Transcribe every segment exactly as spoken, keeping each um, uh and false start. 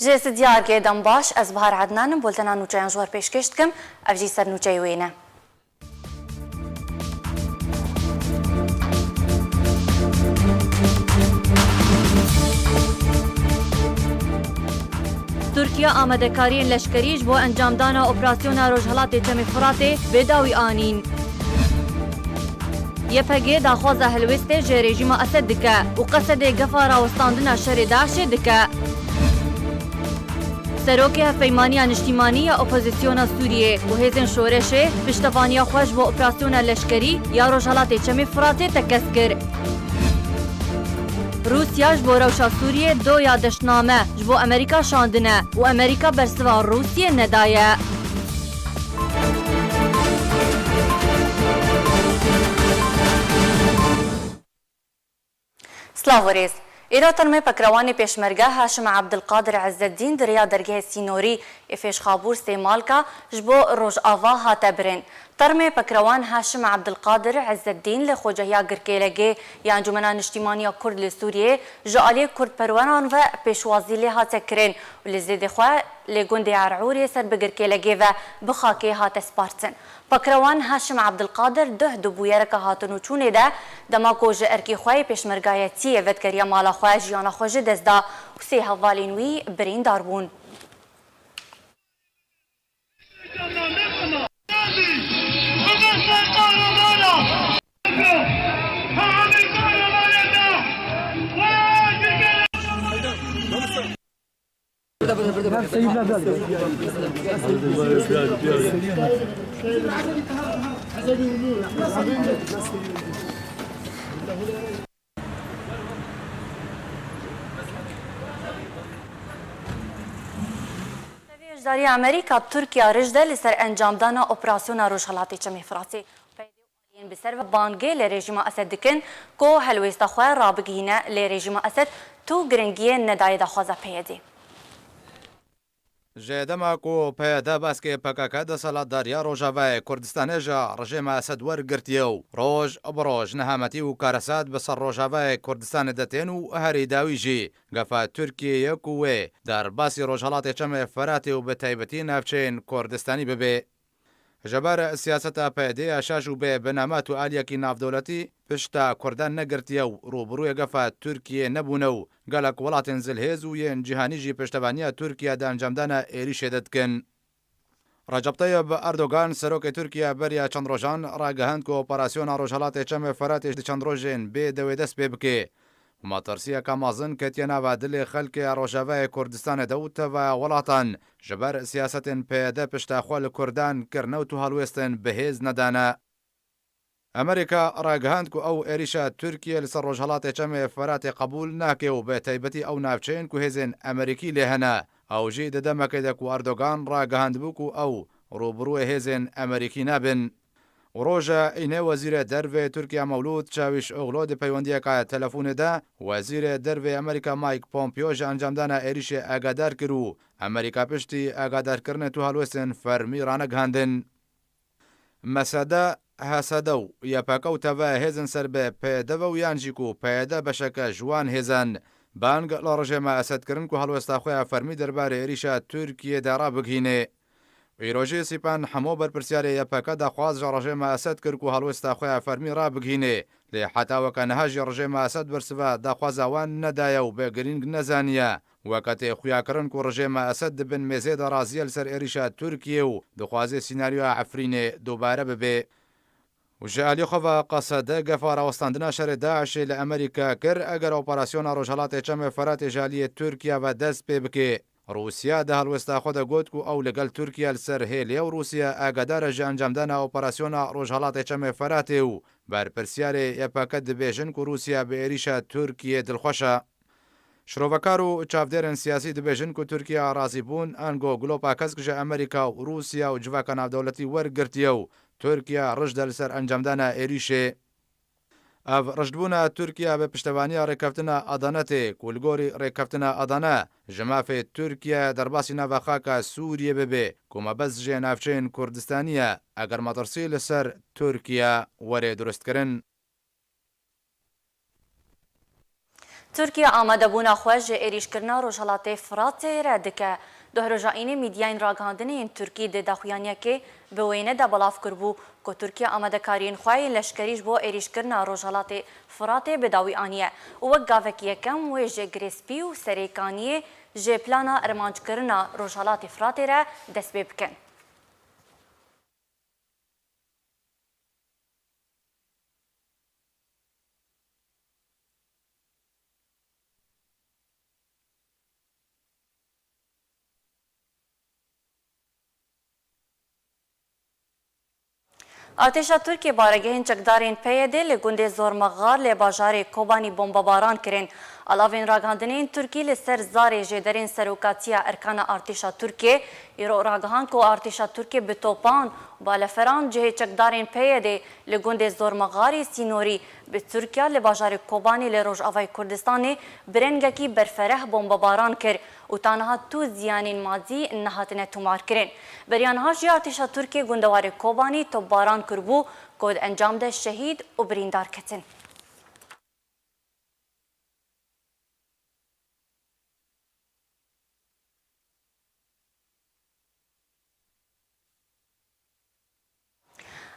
Ji Sidyagê dem baş, ez Bahar Ednan im, bultena nûçeyan ji we re pêşkêş dikim, ev jî ser nûçeyê wê ne. Tirkiye amadekariyên leşkerî ji bo encamdana operasyona Rojhilatê Çemê Firatê bê dawî anîn. Y P G daxwaza helwêstê ji rejîma Esed dike û qesedê gefa rawestandina şerê DAIŞê dike. Serokê Hevpeymaniya Niştîmanî ya Opozisyona Sûriyê û hêzên şoreşê piştevaniya xwe ji bo operasyona leşkerî ya Rojhelatê Çemê Firatê tekez kir. Rûsya ji bo rewşa Sûriyê doya deştname ji bo Amerîka şandine û Amerîka bersiva Rûsiyê nedaye. Silav û rêz. Îro termê pekrewanê Pêşmerge Haşim Abdulkadir Izzeddîn di rêya dergehê sînorî ê Fêşxabûr Sêmalka ji bo Rojava hate birîn. Termê pekrewan Haşim Abdulkadir Izzeddîn li xwecehiya Girkêlegê ya Encûmena Niştîmaniya Kurd li Sûriyê ji aliyê kurdperweran ve pêşwazî lê hate kirin û li zêdê xwe lê gundê Er'ûrê ser bi Girkêlegê ve bi xakê hate spartin. Pekrewan Haşim Abdulkadir duh di bûyereke hatin û çûnê de, dema ku ji erkê xwe yê pêşmergayetiyê vedigeriya mala xwe, jiyana xwe ji dest da û sê hevalên wî birîndar bûn. Hêzdarî Amerîka Tirkiye rij de li ser encamdana operasyona Rojhilatê Çemê Firatê. Yên bi ser ve bangê li rejîma Esed dikin ku helwêsta xwe rabigihîne, lê rejîma Esed tu giringiyê nedayê daxwaza P Y D'ê. Ji dema ku P Y D baskê P K K desthilatdariya Rojavayê Kurdistanê ji rejêma Esed wergirtiye û roj bi roj nehametî û karesat bi ser Rojavayê Kurdistanê de tên û herî dawî jî gefa Tirkiyeyê ku wê derbasî Rojhilatê Çemê Firatê û bi taybetî navçeyên Kurdistanî bibe. Ji ber siyaseta P Y D'ê ya şaş û bê binama û aliyekî navdewletî pişta Kurdan negirtiye û rûbirûyê gefa Tirkiyeyê nebûne û gelek welatên zilhêz û yên cîhanî jî piştevaniya Tirkiye di encamdana êrîşê de dikin. Recep Tayyip Erdogan, serokê Tirkiye, beriya çend rojan ragihand ku operasyona Rojhilatê Çemê Firatê di çend rojên bê dewê dest pê bike. Metirsiyeke mezin ketiye nava dilê xelkê Rojavayê Kurdistanê de û tevaya welatan ji ber siyasetên P Y D pişta xwe li Kurdan kirine û tu helwêstin bi hêz nedane. Amerîka ragihand ku ew êrîşa Tirkiyê li ser Rojhilatê Çemê Firatê qebûl nake û bi taybetî ew navçeyên ku hêzên Amerîkî lê hene. Ew jî di demekê de ku Erdogan ragihandibû ku ew rûbirûyê hêzên Amerîkî nabin. Roja Înê Wezîrê Dervê Tirkiye Mewlûd Çawîşoglu di peywendiyeke telefonê de Wezîrê Dervê Amerîka Mike Pompeo ji encamdana êrîşê agadar kir û Amerîka piştî agadarkirinê tu helwestên fermî ranegihandin. M S D, H S D û Y P G û teve hêzin ser bi P Y D ve û yan jî ku P Y D beşeke ji wan hêzan bang li rejêma Esed kirin ku helwesta xwe ya fermî derbarê êrîşa Tirkiyê de rabigihîne. Îrojê Sîpan Hemo, berpirsyarê Y P G, daxwaz ji rejêma Esed kir ku helwesta xwe ya fermî rabigihîne, lê heta weke niha jî rejêma Esed bersiva daxwaza wan nedaye û bi girîng nezaniye. Weke tê xuyakirin ku rejêma Esed di bin mêzê de razî ye li ser êrîşa Tirkiyê û dixwaze sînaryoya Efrînê dubare bibe. Û ji alî xwe ve Qesede gefa rawestandina şerê DAIŞê li Amerîka kir, eger operasyona Rojhelatê Çemê Feratê ji aliyê Tirkiye ve dest pê bike. Rûsya di helwesta xwe de got ku ew li gel Tirkiye li ser hêlê ye û Rûsya agadar e ji encamdana operasyona Rojhelatê Çemê Feratê û berpirsyarê Y P G dibêjin ku Rûsya bi êrîşa Tirkiyê dilxweş e. Şirovekar û çavdêrên siyasî dibêjin ku Tirkiye razîbûn ango Glopa Kesk ji Amerîka û Rûsya û civaka navdewletî wergirtiye û Tirkiye rij de li ser encamdana êrîşê. Ev rijdbûna Tirkiye bi piştevaniya rêkeftina Adana tê ku li gorî rêkeftina Adana ji mafê Tirkiye derbasî nava xaka Sûriyê bibe ku mebest jê navçeyên Kurdistanî ye, eger metirsî li ser Tirkiye were durustkirin. Tirkiye amadebûna xwe ji êrîşkirina Rojhelatê Firatê re dike. Duhroja Înê mîdyayên ragihandinê yên Tirkî di daxuyaniyekê bi wêne de belav kiribû ku Tirkiye amadekariyên xwe yên leşkerî ji bo êrîşkirina Rojhelatê Firatê bi dawî aniye û wek gavekî yekem wê ji Girê Spî û Serê Kaniyê ji plana armanckirina Rojhelatê Firatê re dest pê bikin. Artêşa Tirkiyê baregehên çekdarên P Y D li gundê Zormexar li bajarê Kobanî bombebaran kirin. Alavên ragihandinên Tirkî li ser zarê jêderên serokatiya erkana artêşa Tirkiyê îro ragihand ku artêşa Tirkiyê bi topan û baleferan cihê çekdarên P Y D li gundê Zormexarê sînorî bi Tirkiye li bajarê Kobanê li Rojavayê Kurdistanê bi rengekî berfereh bombebaran kir û ta niha tu ziyanên madî nehatine tomarkirin. Beriya niha jî artêşa Tirkiyê gundewarê Kobanî topbaran kiribû ku di encam de şehîd û birîndar ketin.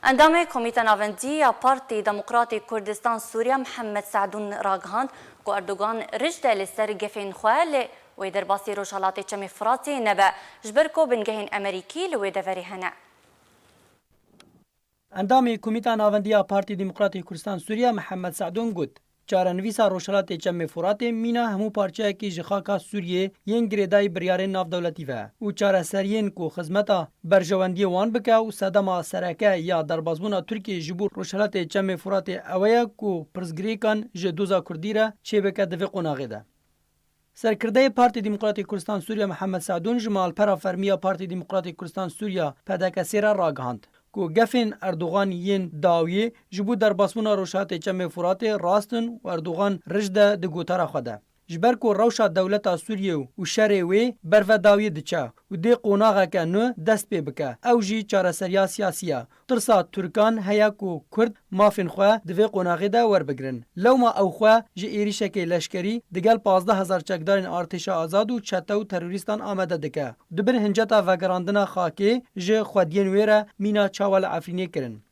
Endamê Komîta Navendî ya Partî Demokratî Kurdistan Sûriye Mihemed Se'dûn ragihand ku Erdogan rij de li ser gefên xwe, lê wê derbasî Rojhelatê Çemê Firatê nebe, ji ber ku bingehên Amerîkî li wê deverê hene. Endamê Komîta Navendî ya Partî Demokratî Kurdistan Sûriye Mihemed Se'dûn got, çarenivîsa Rojhelatê Çemê Furatê mîna hemû parçeyekî ji xaka Sûriyê yên girêdayî biryarên navdewletî ve û çareseriyên ku xizmeta berjewendiyê wan bike û sedema sereke ya derbasbûna Tirkiyê ji bo Rojhelatê Çemê Furatê ew e ku pirsgirêkan ji doza Kurdî re çêbike di vê qonaxê de. Serkirdeyê Partî Demokratîk Kurdistan Sûriye Mihemed Se'dûn ji malpera fermî ya Partî Demokratîk Kurdistan Sûriye, P D K S, re ragihand ku gefên Erdogan yên dawiyê ji bo derbasbûna Rojhilatê Çemê Furatê rast in û Erdogan rij de di gotara xwe de, ji ber ku rewşa dewleta Sûriyê û şerê wê berve dawiyê diçe û dê qonaxeke nû dest pê bike, ew jî çareseriya siyasî ye. Tirsa Tirkan heye ku Kurd mafên xwe di vê qonaxê de werbigirin. Lewma ew xwe ji êrîşekê leşkerî digel pazdeh hezar çekdarên Artêşa Azad û çete û terorîstan amade dike. Di bin hinceta vegerandina xakê ji xwediyên wê re mîna çawa li Efrînê kirin.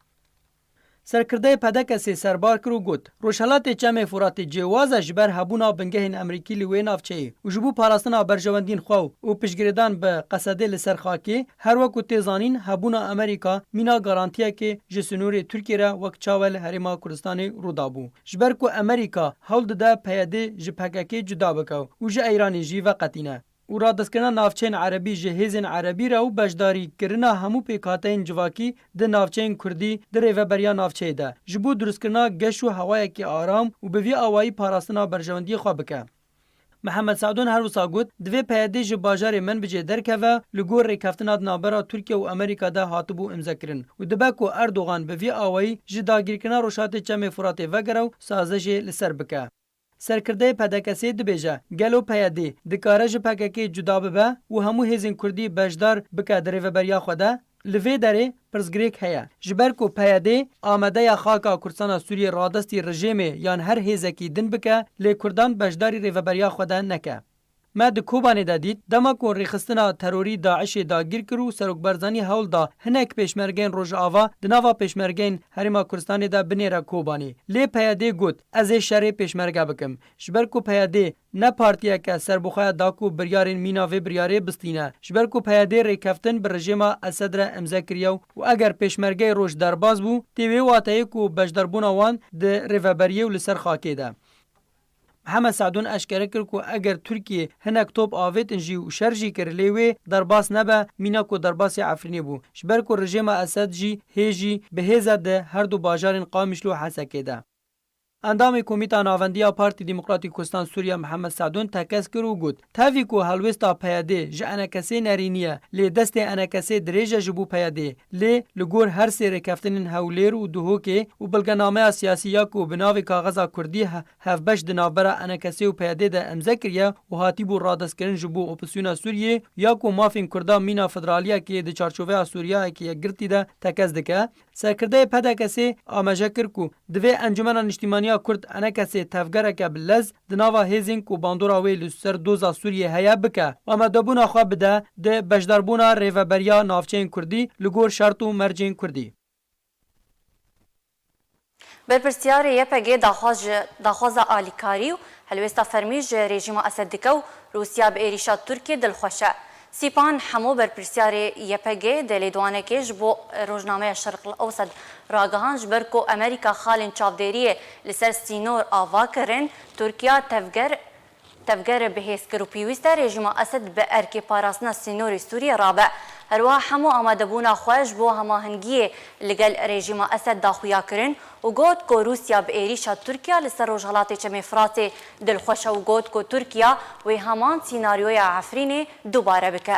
Serkirdeyê P D K S'ê serbar kir û got, Rojhelatê Çemê Furatê cêwaz e ji ber hebûna bingehên Amerîkî li wê navçeyê û ji bo parastina berjewendiyên xwe û piştgirêdan bi Qesedê li ser xakê, her wek ku tê zanîn, hebûna Amerîka mîna garantiyekê ji sînorê Tirkiyê re wek çawe li Herêma Kurdistanê rû dabû. Ji ber ku Amerîka hewl dide P Y D ji P K K'ê cuda bike û ji Îranê jî veqetîne û radestkirina navçeyên erebî ji hêzên erebî re û beşdarîkirina hemû pêkhateyên civakî di navçeyên kurdî di rêveberiya navçeyê de ji bo dirustkirina geş û hewayekî aram û bi vî awayî parastina berjewendiyê xwe bike. Mihemed Se'dûn her wisa got, divê P Y D ji bajarê Menbicê derkeve, li gor rêkeftina di navbera Tirkiye û Amerîka de hatibû îmzekirin û dibe ku Erdogan bi vî awayî ji dagirkirina Rojhilatê Çemê Furatê vegere û sazişê li ser bike. Serkirdeyê P D K S'ê dibêje, gelo P Y D dikare ji P K K'ê cuda bibe û hemû hêzên kurdî beşdar bike di rêveberiya xwe de? Li vê derê pirsgirêk heye. Ji ber ku P Y D amadeya xaka Kurdistana Sûriyê radestî rejêmê yan her hêzekî din bike, lê kurdan beşdarî rêveberiya xwe de neke. Me di Kobanê de dît, dema ku rêxistina terorî DAIŞ'ê dagîr kir û Serok Barzanî hewl da hinek pêşmergeyên Rojava di nava pêşmergeyên Herêma Kurdistanê de binêre Kobanê. Lê P Y D got, ez ê şerê pêşmerge bikim. Ji ber ku P Y D ne partiyeke serbixwe ye da ku biryarên mîna vê biryarê bistîne. Ji ber ku P Y D rêkeftin bi rejêma Esed re îmze kiriye û eger pêşmergeyê roj derbas bû, tê wê wateyê ku beşdarbûna wan di rêveberiyê û li ser xakê de. Mihemed Se'dûn eşkere kir ku eger Tirkiye hinek top avêtin jî û şer jî kir, lê wê derbas nebe, mîna ku derbasî Efrînê bû. Ji ber ku rejêma Esed jî hê jî bi hêz e di her du bajarên Qamişlo û Hesekê de. Endamê Komîta Navendî ya Partî Demokratîk Kurdistan Sûriye Mihemed Se'dûn tekez kir û got, tevî ku helwêsta P Y D ji ENKS'ê nerînî ye, lê destê ENKS'ê dirêj e ji bo P Y D. Lê li gor her sê rêkeftinên Hewlêr û Duhokê û belgenameya siyasî ya ku bi navê Kaxeza Kurdî he-, hevbeş di navbera ENKS'ê û P Y D'ê de îmze kiriye û hatîbû radestkirin ji bo opozisyona Sûriyê ya ku mafên Kurda mîna federaliyekê di çarçoveya Sûriyeyekî yekgirtî de tekez dike, serkirdeyê P D K S'ê amaje kir ku divê Encûmena Niştîmaniya Kurd enekesê tevgereke bi lez di nava hêzên ku bandora wê li ser doza Sûriyê heye bike û amadebûna xwe bide di beşdarbûna rêveberiya navçeyên Kurdî li gor şert û mercên Kurdî. Berpirsyarê Y P G daxwaz ji, daxwaza alîkarî û helwêsta fermî ji rejîma Esed dike û Rûsya bi êrîşa Tirkiyê dilxweş e. Sîpan Hemo, berpirsyarê Y P G, di lêdwanekê ji bo rojnameya Şerqil Ewsed ragihand, ji ber ku Amerîka xalên çavdêriyê li ser sînor ava kirin, Tirkiya tevger, tevger bihêz kir û pêwîst e rejîma Esed bi erkê parastina sînorê Sûriyê rabe. Herwiha Hemo amadebûna xwe ji bo hemahengiyê li gel rejîma Esed daxuya kirin û got ku Rûsya bi êrîşa Tirkiya li ser rojhelatê Çemê Firatê dilxweş e û got ku Tirkiya wê heman sînaryoya Efrînê dubare bike.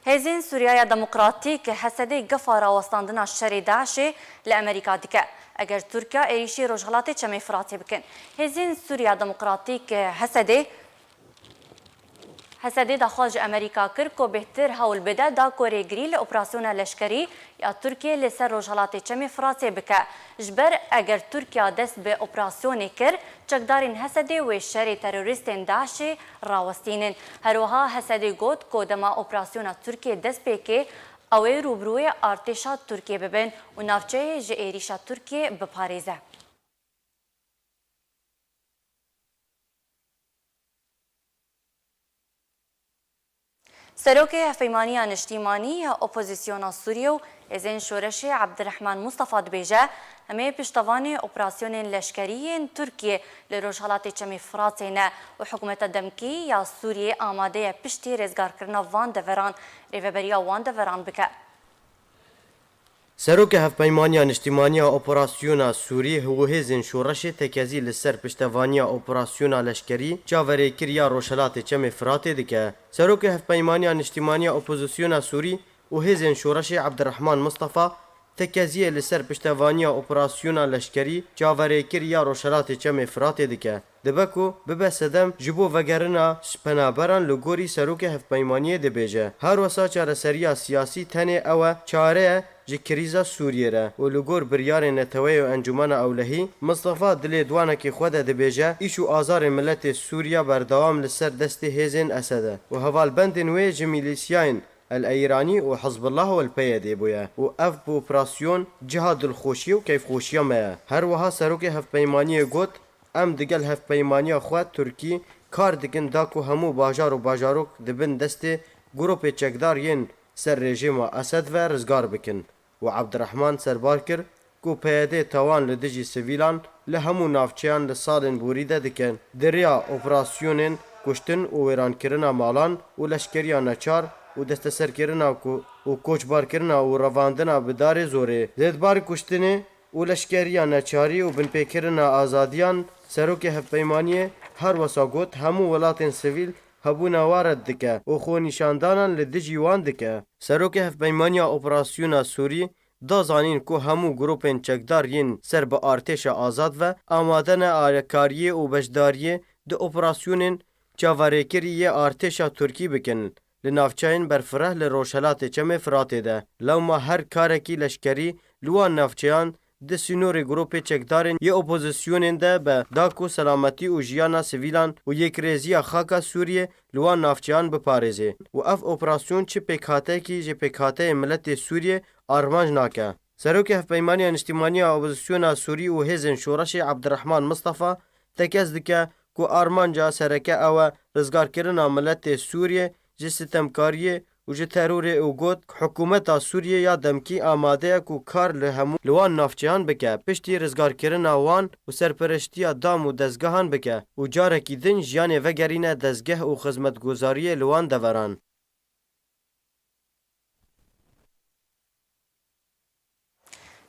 Hêzên Sûriyaya Demokratîk, H S D, gefa rawestandina şerê DAIŞê li Amerîka dike, eger Tirkiya êrîşî rojhelatê Çemê Firatê bikin. Hêzên Sûriya Demokratîk, H S D, H S D daxwaz ji Amerîka kir ku bêhtir hewl bide da ku rêgirî li operasyona leşkerî ya Tirkiyê li ser rojhelatê Çemê Firatê bike. Ji ber eger Tirkiya dest bi operasyonê kir, çekdarên H S D wê şerê terorîstên DAIŞê rawestînin. Herwiha H S D got ku dema operasyona Tirkiyê dest pê kê, ew ê rûbirûyê artêşa Tirkiyê bibin û navçeyê ji êrîşa Tirkiyê biparêze. Serokê Hevpeymaniya Niştîmanî ya Opozisyona Sûriyê û Hêzên Şoreşê Ebdirehman Mustafa dibêje, em ê piştevanê operasyonên leşkerî yên Tirkiyê li rojhelatê Çemê Firatê ne û hikûmeta demkî ya Sûriyê amade ye piştî rêzgarkirina van deveran rêveberiya wan deveran bike. Serokê Hevpeymaniya Niştîmaniya Operasyona Sûrî û Hêzên Şoreşê tekezî li ser piştevaniya operasyona leşkerî çaverêkir ya Rojhelatê Çemê Firatê dike. Serokê Hevpeymaniya Niştîmaniya Opozisyona Sûrî û Hêzên Şoreşê Ebdirehman Mistefa tekeziyê li ser piştevaniya operasyona leşkerî çaverêkir ya Rojhelatê Çemê Firatê dike. Dibe ku bibe sedem ji bo vegerina penaberan li gorî Serokê Hevpeymaniyê dibêje, her wesa çareseriya siyasî tenê ew e çare ye ji krîza Sûriyê re û li gor biryarên Neteweyê û Encûmena Ewlehî, Mistefa di lêdwanekê xwe de dibêje, îş û azarên miletê Sûriya berdewam li ser destê hêzên Esed e û hevalbendên wê ji mîlîsiyayên El Eyranî û Hizbullah û El P Y D bûye û ev bi operasyon ciha dilxweşiyê û keyfxweşiya me ye. Her wiha Serokê Hevpeymaniyê got, Em digel hevpeymaniya xwe Tirkî kar dikin da ku hemû bajar û bajarok di bin destê grûpê çekdar yên ser rejîma Esed ve rizgar bikin û Ebdirehman serbar kir ku P Y D tawan li dijî sivîlan li hemû navçeyan li salên borî de dikin. Di rêya operasyonên kuştin û wêrankirina malan û leşkeriya neçar û desteserkirina ku û koçbarkirina û revandina bi darê zorê, zêdbar kuştinê û leşkeriya neçarî û binpêkirina azadiyan, Serokê Hevpeymaniyê her wesa got, hemû welatên sivîl hebûna wan red dike û xwenîşandanan li dijî wan dike. Serokê Hevpeymaniya Operasyona Sûrî da zanîn ku hemû grûpên çekdar yên ser bi artêşa azad ve amade ne alîkariyê û beşdariyê di operasyonên çaverêkirî yê artêşa Tirkî bikin li navçeyên berfireh li rojhelatê Çemê Firatê de. Lewma her karekî leşkerî li wan navçeyan di sînorê grûpê çekdarên yê opozisyonên de be da ku selametî û jiyana sivîlan û yêkrêziya xaka Sûriyê li wan navçeyan biparêzê û ev operasyon çi pêkhateyekî ji pêkhateyên miletê Sûriyê armanc nake. Serokê Hevpeymaniya Niştîmaniya Opozisyona Sûrî û Hêzên Şoreşê Ebdirehman Mistefa tekez dike ku armanca sereke ew e rizgarkirina miletê Sûriyê ji sitemkariyê û ji terorê û got, Hikûmeta Sûriyê ya demkî amade ye ku kar li hemû li wan navçeyan bike, piştî rizgarkirina wan û serpereştiya dam û dezgehan bike û carekî din jiyanê vegerîne dezgeh û xizmetguzariyê li wan deveran.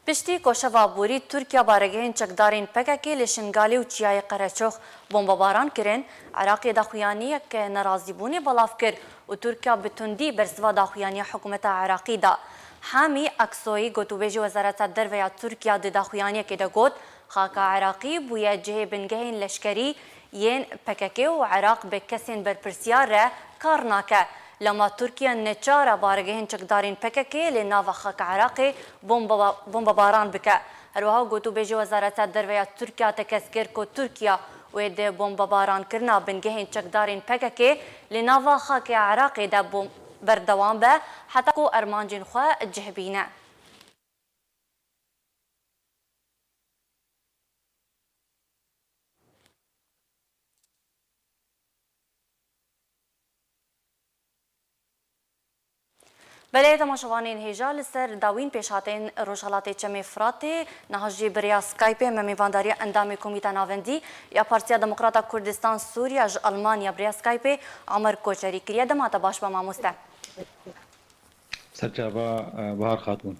Piştî ku şeva borî Tirkiya baregehên çekdarên P K K li Şingalê û Çiyayê Qereçox bombebaran kirin, Iraqê daxuyaniyek nerazîbûnê belav kir û Tirkiya bi tundî bersiva daxuyaniya hikûmeta Iraqî da. Hamî Aksoyî, gotûbêjê Wezareta Derve ya Tirkiya, di daxuyaniyekê de got, Xaka Iraqî bûye cihê bingehên leşkerî yên P K K û Iraq bi kesên berpirsiyar re kar nake. Lema Tirkiye neçar e bargehên çekdarên P K K lê nava xaka Iraqê bomba-, bombebaran bike. Her wiha gotûbêjê Wezareta Derve ya Tirkiye tekez kir ku Tirkiye wê di bombebaran kirina bingehên çekdarên P K K lê nava xakê Iraqê de bom-, berdewam be heta ku armancên xwe cih bîne. Belê, temaşevanên hêja, li ser dawîn pêşhatên Rojhelatê Çemê Firatê, niha jî bi rêya Skypeê me mêvandariya endamê Komîta Navendî ya Partiya Demokrata Kurdistan Sûriya ji Almanya bi rêya Skypeê Omer Koçerî kiriye. Dema te baş be mamoste. Serçava, e, Bahar Xatûn.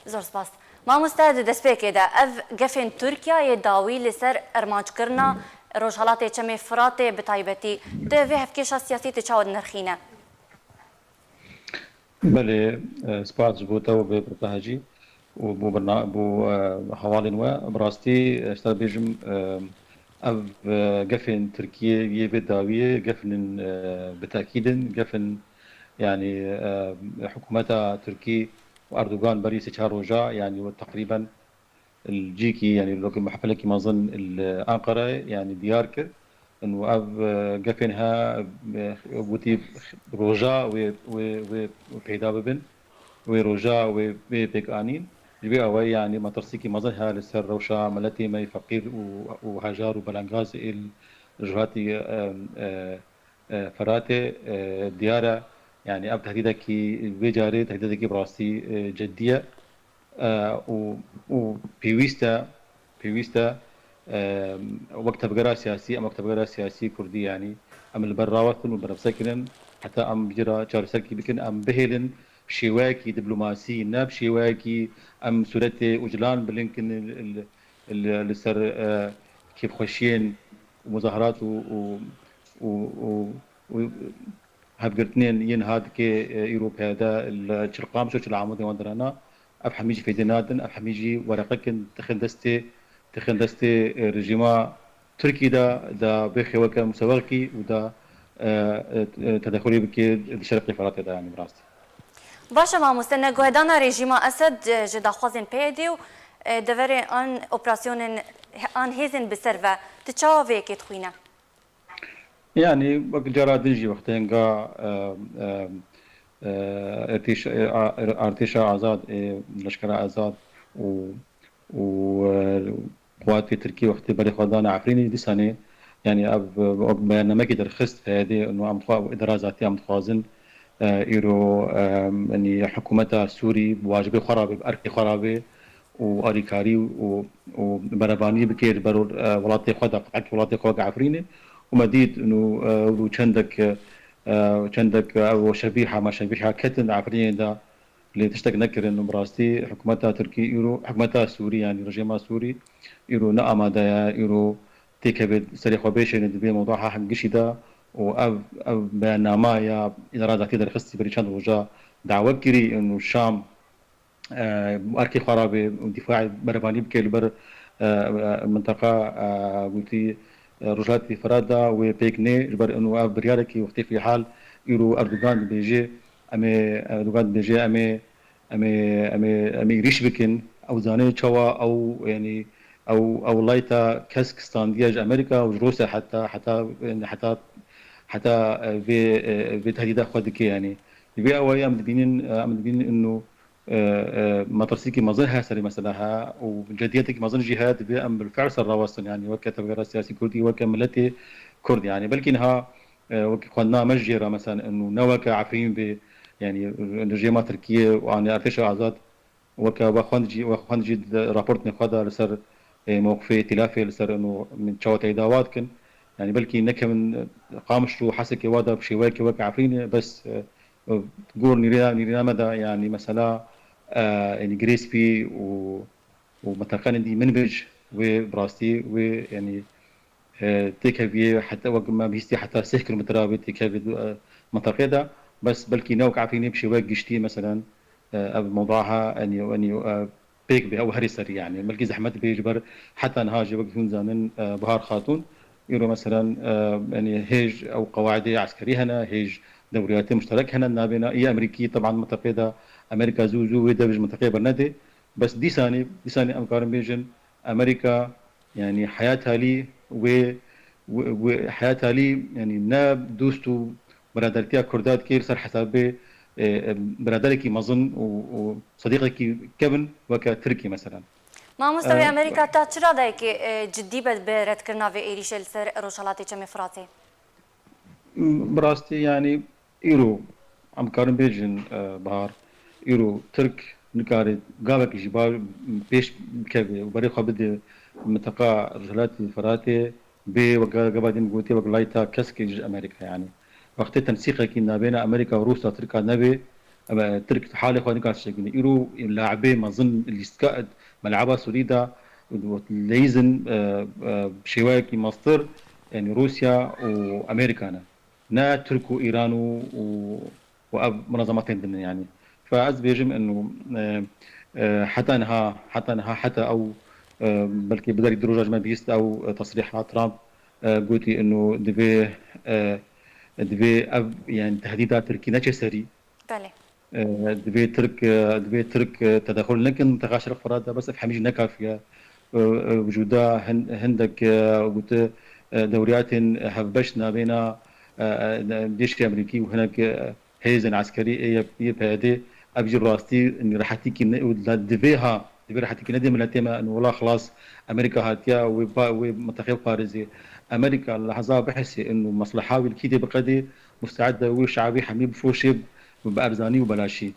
Zor spas. Mamoste, di destpêkê de ev gefên Tirkiyeyê dawî li ser armanckirina Rojhelatê Çemê Firatê bi taybetî, tu vê hevkêşa siyasî tu çawa dinirxîne? Belê, e, spas ji bo te û vê pirsa hejî û bo birna-, bo, e, hevalên we. Bi rastî, e, ji te bêjim, e, ev, e, gefên Tirkiyê yê vê dawiyê gefin, e, bi tekîd in, gefin, yanî, e, hikûmeta Tirkî û Erdogan berî sê çar roja, yanî we teqrîben li cîkî, yanî li wekî heflekî mezin li Anqarayê, yanî diyar kir. Û ev, e, gefên he, e, gotî roja wê, wê, wê peyda bibin, wê roja wê, wê pêk anîn. Ji vê awayî, yanî metirsîkî mezin he li ser rewşa miletê me yê feqîr û, û hejar û belengaz ê li Rojhilatî, e, e, e, Firatê, e, diyar e. Yanî ev tehdîdekî, vê carê tehdîdekî bi rastî, e, cidî ye. E, û, û pêwîst e, pêwîst e, e, wek tevgera siyasî, em wek tevgera siyasî kurdî, yanî em li ber rawestin û berevse kirin, heta em vî ra çareserkî bikin, em bihêlin şêweyekî diplomasî, ne bi şêweyekî em sûretê Ocalan bilind kin li, li, li, li ser, e, kêfxweşiyên muzahirat û, û, û, û, û hevgirtinên yên ha dike, e, îro peyde li Çil Qamişlo, Çil Amûdê wan dirana. Ev hemî jî fêdê nadin, ev hemî jî wereqek in, dixin destê, dixin destê, e, rejîma Tirkî de, da bêxê weke musewexkî û da, e, e, e, tedexulê bike di Şerqê Firatê de, yanî bi rastî. Baş e mamoste, neguhedana rejîma Esed, e, ji daxwazên P Y D û, e, deverê an operasyonên an hêzên bi ser ve, tu çawa vê yekê dixwîne? Yanî, wek cara din jî wextê hinga, e, e, e, êrtîş-, e, a-, artêşa azad, ê leşkera azad û, û, e, quwatê Tirkî wextê berê xwe dane Efrînê, dîsanê, yanî ev, e, wek beyannamekî derxist P Y D, û em dixwa-, îdara zatî em dixwazin, e, îro, e, yanî hikûmeta Sûrî bi wacibê xwe re bê, bi erkê xwe re bê, û alîkarî û, û berevanî bike li ber, e, welatê xwe de, qetek welatê xwe weke Efrînê. Û me dît, nû, e, û çendek, e, çendek, e, ew şevîha, me şevîha ketin Efrînê de, lê tiştek nekirin. Û bi rastî hikûmeta Tirkî îro, hikûmeta Sûrî, yanî rejîma Sûrî îro ne amade ye, îro têkeve serê xwe bêşêne di vê mewduha hemgişî de. Û ev, ev beyannama ya îdara zatî derxistî berî çend roja dawe kirî, û Şam e, erkê xwe rabê û dîfaê berevanî bike li ber, e, e, minteqa, e, gotî, e, Rojhilatî Firat da wê pêk nê, ji ber û ev biryarekî wextê fîhal îro Erdogan dibêje, em ê, Erdogan dibêje, em ê, em ê, em ê, em ê êrîş bikin. Ew zanê çawa ew, yanî ew, ew layta kesk standiye ji Amerîka û ji Rûsya heta, heta, heta, heta, e, vê, e, vê tehdîda xwe dike, yanî. Ji vê awayî em dibînin, e, em dibînin û e, e, metirsîkî mezin heye serê mesela he û cediyetekî mezin jî heye, divê em bil fiil ser rawestin, yanî weke tevgera siyasî kurdî, weke miletê kurd, yanî belkî niha, e, weke xwendina me jê re mesela û ne weke Efrîn bê, yanî rejîma Tirkiyê û anî artêşa azad weke we xwend jî, we xwend jî di raportên xwe de li ser, e, mewqifê îtîlafê li ser û min çawa teyda wa dikin, yanî belkî nekevin, e, Qamişlo û Hesekê wa de bi şêweyeke weke Efrînê, bes, e, Gor nîrêna, nîrêna me de, yanî mesela, e, yanî Girê Spî û, û menteqenên dî Minbij wê bi rastî wê, yanî, e, têkeviyê heta wek me bihîstiye heta sê kilometre wê têkevê, e, menteqê de. Bes belkî ne wek Efrînê bi şêwek giştî, meselen, e, ev mewduha, yanî, yanî, e, pêk bê, ew herî serî, yanî belkî zehmet bê ji ber heta niha jî wek hûn zanin, e, Bahar Xatûn, îro meselen, e, yanî hêj ew qewaidê eskerî hene, hêj dewriyatê muşterek hene navêna î Amerîkî, teban mintaqê de Amerîka zû zû wê dev ji mintaqê bernedê. Bes dîsanê, dîsanê em karin bêjin Amerîka, yanî heya talî wê, wê, wê heya talî, yanî ne dost û biradertiya Kurda dikê li ser hesabê, e, e, biraderekî mezin û, û sedîqekî kevin weke Tirkî, meselen. Mamoste, wê E, Amerîka ta çi radeyekê, e, cidî be bi redkirina vê êrîşê li ser Rojhelatê Çemê Firatê? Bi rastî, yanî îro em karin bêjin, e, Bahar, îro Tirk nikare gavekî jî ba pêş bikeve û berê xwe bide minteqa Rojhelatê Firatê bê weke gava din gotê wek layta keskê ji Amerîka, yanî wextê tensîqekî navêna Amerîka û Rûsya Tirka nebe, em, Tirk halê xwe nikare çêkine. Îro laibê mezin lîstika melaba Sûrî de leyizin, e, e, şêweyekî mestir, yanî Rûsya û Amerîka ne. Ne Tirk û Îran û, û, û ev munazematên din, yanî. Fe ez dibêjim inu, e, e, heta niha, heta niha, heta ew, e, belkî biderî du roja ji me bihîst ew, e, tesrîha Trump, e, gotî inu divê, e, divê ev, yanî tehdîda Tirkî neçe serî. Belê. E, divê Tirk, e, divê Tirk, e, tedexul nekin minteqa Şerq Firat de, bes ev hemî jî nekafiye. E, e, wicûda hin-, hindek, e, gote, e, dewriyatên hevbeş navêna, e, e, Cêşê Amerîkî û hinek, e, hêzên eskerî ê Y P G, ev jî rastî, yanî rehetîkî ne, û la divê ha, divê rehetîkî nedê miletê me, û wela xilas Amerîka hatiye wê pa-, wê minteqê biparêzê. Amerîka li heza bihesê û mesleha wî li kî tê biqedê, musteed e wê şe'bî hemî bifoşê bi erzanî û belaşî.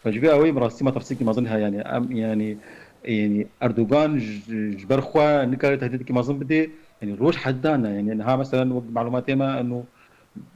Fe ji vê awayî bi rastî metirsîkî mezin heye, yanî em, yanî, yanî Erdogan ji, ji ber xwe nikare tehdîdekî mezin bidê, yanî roj heda ne, yanî niha meselen wek malûmatê me eno,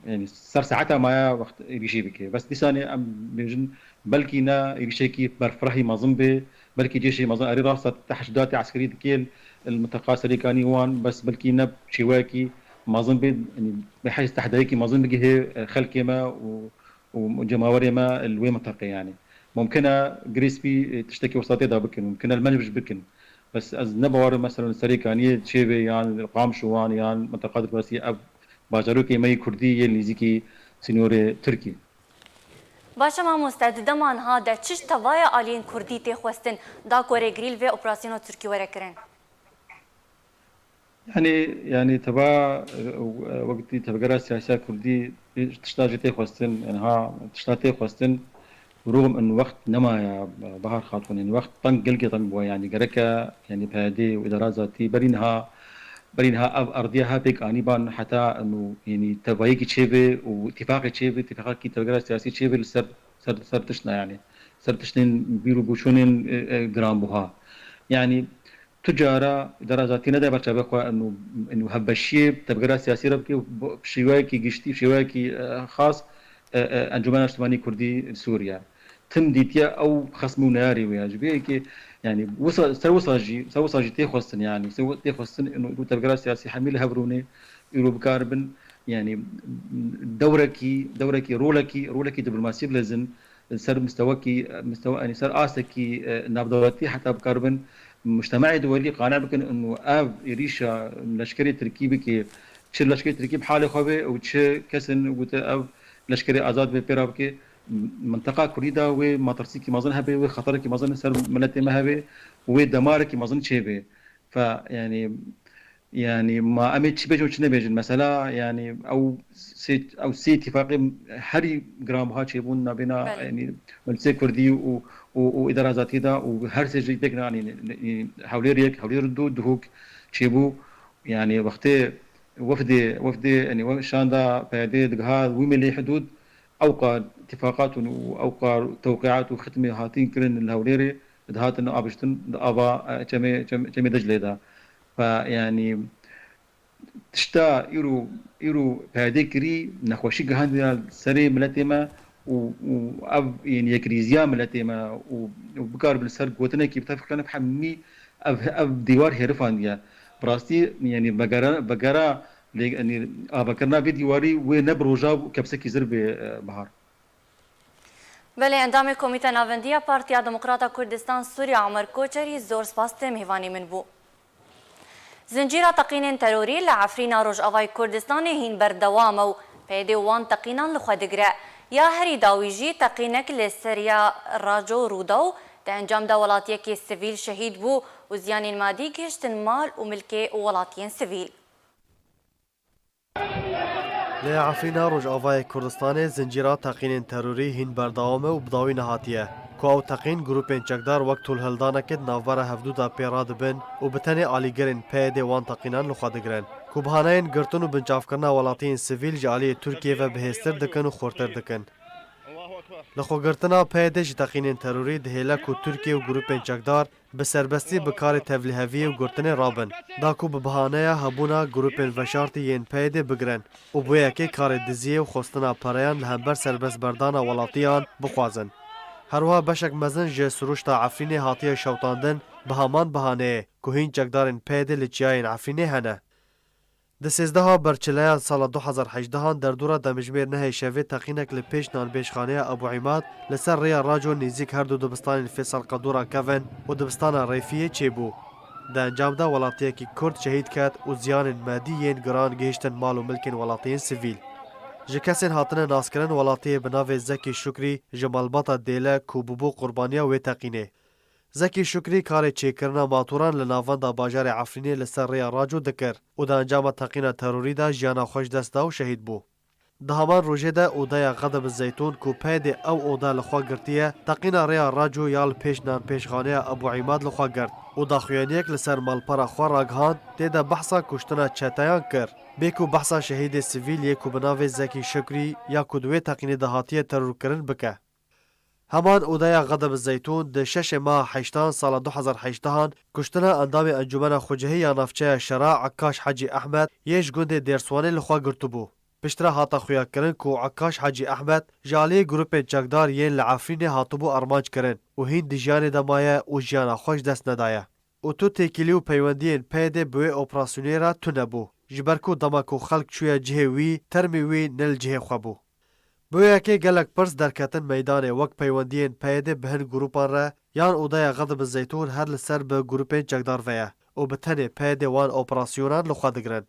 yanî ser saeta maye wext êrîşî bike. Bes dîsanê em bêjin belkî ne êrîşekî berfirehî mezin bê, belkî cêşê mezin erê rasta teşkîlatê eskerî dike li minteqa Serêkanî wan, bes belkî ne şêweyekî mezin bê, yanî bê hej tehdayekî mezin bigihê, e, xelkê me û û cemawerê me li wê minteqê, yanî. Mumkin e girê spî, e, tiştekî wisa tê de bikin, mumkin e li me jî bikin. Bes ez ne bawer im, meselen, li Serêkaniyê çêbê yan li Qamşiwan yan minteqa diplomasî ev bajarokê me yê Kurdî yê nêzîkî sînorê Tirkî. Baş e mamoste, di dema niha de çi ji tevaya aliyên Kurdî tê xwestin da ku rêgirî li vê operasyona Tirkî were kirin? Yanî, yanî teva, e, wek dî tevgera siyasiya Kurdî tişta jî tê xwestin, yanî ha tişta tê xwestin, rûm in wext nemaye, Bahar Xatun, yanî wext teng, gelkî teng bûye, yanî gereke, yanî P Y D û îdara zatî berî niha, berî niha ev ardiya ha pêk anîban heta inu, yanî tevayekî çêbe û îtîfaqê çêbe, îtîfaqekî tevgera siyasî çêbe li ser, ser, ser tiştna, yanî ser tiştên bîr û boçûnên, e, e, giranbuha. Yanî, Tu cara îdara zatî nede ber çavê xwe inu, inu hevbeşiyê tevgera siyasî re bike, bi şêweyekî giştî, şêweyekî, e, xas, e, e, Encûmena Niştimanî Kurdî li Sûriye. Tim dîtiye ew xesm û neyarê wê ye. Ji vê yekê, yanî, wisa, ser wisa jî, ser wisa jî tê xwestin, yanî, ser wi-, tê xwestin inu, inu tevgera siyasî hemî li hev rûnê, îro bikaribin, yanî, dewrekî, dewrekî, rolekî, rolekî diplomasî bilezin, ser mistewekî, mistewe, yanî ser astekî, e, navdewletî heta bikaribin mujtemeyê duwelî qane bikin inu ev êrîşa leşkerê Tirkî bike, çi leşkerê Tirkî bi halê xwe be û çi kesên gote ev leşkerê azad be pê re bike, minteqa Kurdî de wê metirsîkî mezin hebe, wê xeterekî mezin ser miletê me hebe, wê demarekî mezin çêbe. Fe, yanî, yanî, ma em ê çi bêjin û çi nebêjin? Mesela, yanî, ew sê, ew sê îtîfaqê herî giranbuha çêbûn nabêna, Belê. yanî, Meclisê Kurdî û, û, û Îdara Zatî de û her sê jî pêk ne, yanî, yanî, Hewlêr yek, Hewlêr du, Duhok çêbû. Yanî, wextê wefdê, wefdê, yanî, we-, şanda P Y D digiha wî milî hidûd, ewqa îtîfaqat û ewqa tewqîat û xitmê hatîn kirin li Hewlêrê, dihatin aviştin di ava, e, çemê, çem-, çemê Diclê de. Fe, yanî, tişta îro, îro P Y D kirî, nexweşî gihandiye serê miletê me û, û ev, yanî, yekrîziya miletê me û, û bikaribin li ser gotinekî bitefiqin, ev hemî, ev, ev dîwar hêrifandiye. Bi rastî, yanî, vegera, vegera lê, yanî, avakirina vê dîwarî wê ne bi roja kepsekî zir bê, e, Bahar. Belê, endamê Komîte Navendî ya Partiya Demokrata Kurdistan Sûriye Omer Koçerî zor spas te mêvanê min bû. Zincîra teqînên terorî li Efrîna Rojavayê Kurdistanê hîn berdewam e û P Y D wan teqînan li xwe digire. Ya herî dawî jî teqînek li Serya Raco rû da û di encam de welatiyekî sivîl şehîd bû û ziyanên madî gihiştin mal û milkê welatiyên sivîl. Li Efrîna Rojavayê Kurdistanê zincîra teqînên terorî hîn berdewam e û bi dawî nehatiye, ku ew teqîn grûpên çekdar wek tolhildanekê di navbera hevdû de pê radibin û bi tenê alîgirên P Y D'ê wan teqînan li xwe digirin, ku bihaneyên girtin û binçavkirina welatiyên sivîl ji aliyê Tirkiyê ve bihêztir dikin û xurtir dikin. Lixwegirtina P Y D ji teqînên terorî dihêle ku Tirkiye û grûpên çekdar bi serbestî bi karê tevliheviyê û girtinê rabin, da ku bi bahaneya hebûna grûpên veşartî yên P Y D bigirin û bi wê yekê karê diziyê û xwestina pereyan li hember serbestberdana welatiyan bixwazin. Her wiha beşek mezin ji sirûşta Efrînê hatiye şewitandin bi heman bahaneyê ku hîn çekdarên P Y D li çiyayên Efrînê hene. Di sêzdeha berçileyan sala du hezar hejdehan derdora demjimêr nehê şevê teqînek li pêş nanbêjxaneya Ebû Îmad li ser rêya Raco nêzîk her du dibistanên Fêsal Qedûra kevin û dibistana Rêfiyê çêbû. Di encam de welatiyekî Kurd şehîd ket û ziyanên medî yên giran gihiştin mal û milkên welatiyên sivîl. Ji kesên hatine naskirin welatiyê bi navê Zekî Şukrî ji malbata Dêle ku bûbû qurbaniya wê teqînê. Zekî Şukrî karê çêkirina matoran li navenda bajarê Efrînê li ser rêya Raco dikir û di encama teqîna terorî de jiyana xwe ji dest da û şehîd bû. Di heman rojê de odeya Xedib Zeytûn ku P Y D ew oda li xwe girtiye, teqîna rêya Raco ya li pêş nanpêjxaneya Ebû Îmad li xwe girt û daxuyaniyek li ser malpera xwe ragihand, tê de behsa kuştina çeteyan kir, bê ku behsa şehîdê sivîl yê ku bi navê Zekî Şukrî ya ku di wê teqînê de hatiye terorkirin bike. Heman odeya Xedib Zeytûn di şeşê meha heştan sala du hezar hejdehan kuştina endamê Encûmena Xwecihî ya Navçeya Şera Ekkaş Hecî Ehmed yê ji gundê Dêrswanê li xwe girtibû. Piştre hate xuyakirin ku Ekkaş Hecî Ehmed ji aliyê grûpên çekdar yên li Efrînê hatibû armanc kirin û hîn di jiyanê de maye û jiyana xwe ji dest nedaye. Û tu têkilî û peywendiyên P Y D bi wê operasyonê re tune bû, ji ber ku dema ku xelk çûye cihê wî, termê wî ne li cihê xwe bû. Bi wê yekê gelek pirs derketin meydanê, wek peywendiyên P Y D bi hin grûpan re yan odeya Xedib Zeytûn her li ser bi grûpên çekdar ve ye û bi tenê P Y D wan operasyonan li xwe digirin.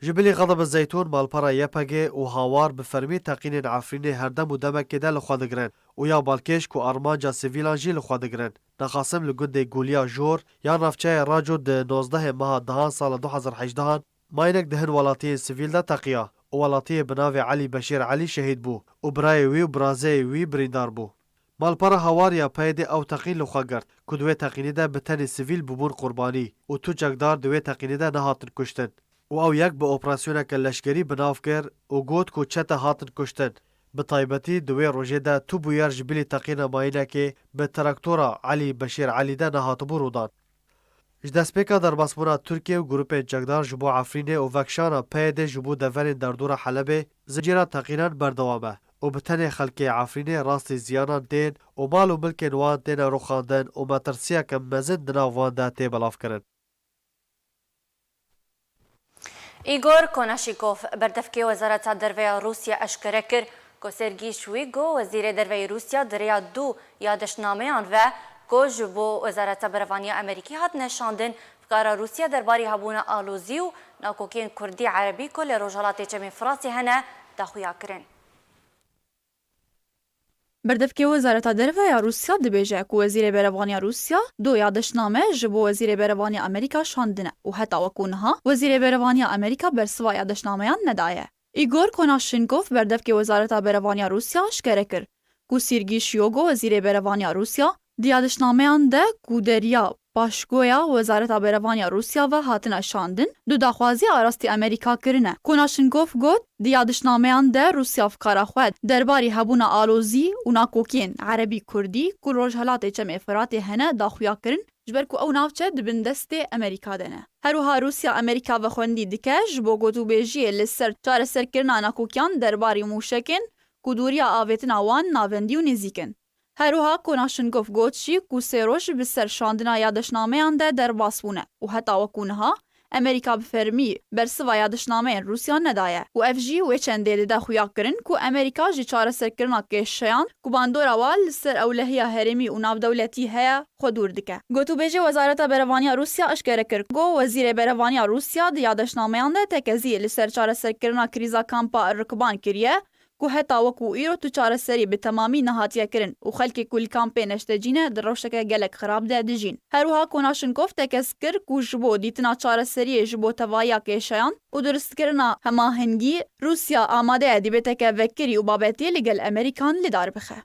Ji bilî Xedib Zeytûn malpera Y P G û Hawar bi fermî teqînên Efrînê her dem û demekê de li xwe digirin û ya balkêş ku armanca sivîlan jî li xwe digirin, nexasim li gundê Goliya Jor ya navçeya Raco di nozdehê meha dehan sala du hezar hejdehan, mayînek di hin welatiyên sivîl de teqiya û welatiyê bi navê Elî Beşîr Elî şehîd bû û birayê wî û birazeyê wî birîndar bû. Malpera Hawar ya P Y D ew teqîn li xwe girt ku di wê teqînê de bi tenê sivîl bûbûn qurbanî û tu çekdar di wê teqînê de nehatin kuştin û ew yek bi operasyoneke leşkerî bi nav kir û got ku çete hatin kuştin. Bi taybetî di wê rojê de tu bûyer ji bilî teqîna mayînekê bi traktora Elî Beşîr Elî de nehatibû rûdan. Ji destpêka derbasbûna Tirkiye û grûpên çekdar ji bo Efrînê û vekişana P Y D ji bo deverên derdora Helebê, zincîra teqînan berdewam e û bi tenê xelkê Efrînê rastî ziyanan tên û mal û milkên wan têne rûxandin û metirsiyeke mezin di nav wan de tê belavkirin. Îgor Konaşîkov, berdevkê Wezareta Derve ya Rûsya eşkere kir ku Sergî Şwîgo, Wezîrê Derve yê Rûsya, di rêya du yadişnameyan ve ku ji bo Wezareta Berevaniya Amerîkî hatine şandin, fikara Rûsya derbarî hebûna alozî û nakokiyên Kurdî Erebî ku li Rojhelatê Çemê Firatê hene, daxuya kirin. Berdevkê Wezareta Derve ya Rûsya dibêje ku Wezîrê Berevaniya Rûsya du yadişname ji bo Wezîrê Berevaniya Amerîka şandine û heta wekû niha Wezîrê Berevaniya Amerîka bersiva yadişnameyan nedaye. Îgor Konaşinkov, berdevkê Wezareta Berevaniya Rûsya, eşkere kir ku Sîrgî Şiyogo, Wezîrê Berevaniya Rûsya, di yadişnameyan de ku di rêya paşgoya Wezareta Berevaniya Rûsya ve hatine şandin, du daxwaziya arastî Amerîka kirine. Konaşinkov got, di yadişnameyan de Rûsya fikara xwe derbarî hebûna alozî û nakokiyên Erebî Kurdî ku li Rojhelatê Çemê Firatê hene, daxuya kirin, ji ber ku ew navçe di bin destê Amerîka de ne. Her wiha Rûsya Amerîka ve xwendî dike ji bo gotûbêjiyê li ser çareserkirina nakokiyan derbarî mûşekên ku dûriya avêtina wan navendî û nêzîk in. Her wiha Konaşinkov got jî ku sê roj bi ser şandina yadişnameyan de derbas bûne û heta wekû niha Amerîka bi fermî bersiva yadişnameyên Rûsya nedaye û ev jî wê çendê dide xuya kirin ku Amerîka ji çareserkirina kêşeyan ku bandora wan li ser ewlehiya herêmî û navdewletî heye, xwe dûr dike. Gotûbêjê Wezareta Berevaniya Rûsya eşkere kir ku Wezîrê Berevaniya Rûsya di yadişnameyan de tekezî li ser çareserkirina krîza kampa Rikban kiriye ku heta wekû îro tu çareserî bi temamî nehatiye kirin û xelkê ku li kampê neştecî ne di rewşeke gelek xirab de dijîn. Her wiha Konashinkov tekez kir ku ji bo dîtina çareseriyê ji bo tevahiya kêşeyan û duristkirina hemahengî, Rûsya amade ye dibêteke vekirî û babetê li gel Amerîkan li dar bixe.